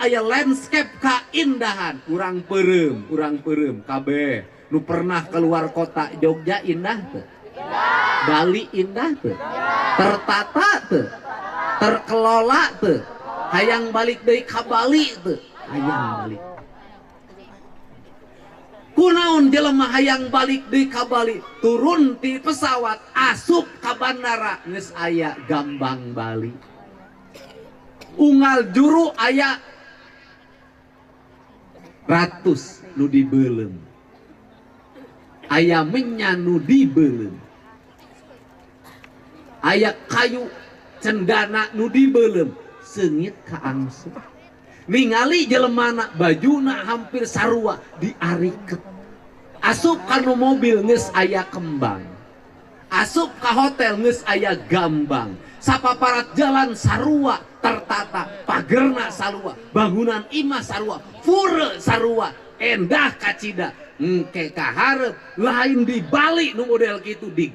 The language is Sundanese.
aya landscape kaindahan. Urang peureum kabeh nu pernah keluar kota Jogja indah teu? Bali indah teu? Tertata teu? Terkelola teu? Hayang balik deui ka Bali teu? Hayang balik. Kunaon jelema hayang balik deui ka Bali? Turun ti pesawat asup ka bandara geus aya gambang Bali. Unggal juru aya ratus nu dibeuleum. Aya menyan nu dibeuleum. Aya kayu cendana nu dibeuleum, seungit ka angsu. Ningali jelemana bajuna hampir sarua diariket. Asup ka nu mobil geus aya kembang. Asup ka hotel geus aya gambang. Sapaparat jalan sarua tertata, pagerna sarua, bangunan imah sarua, pura sarua, endah kacida. Engke kaharep lain di Bali nu model kitu di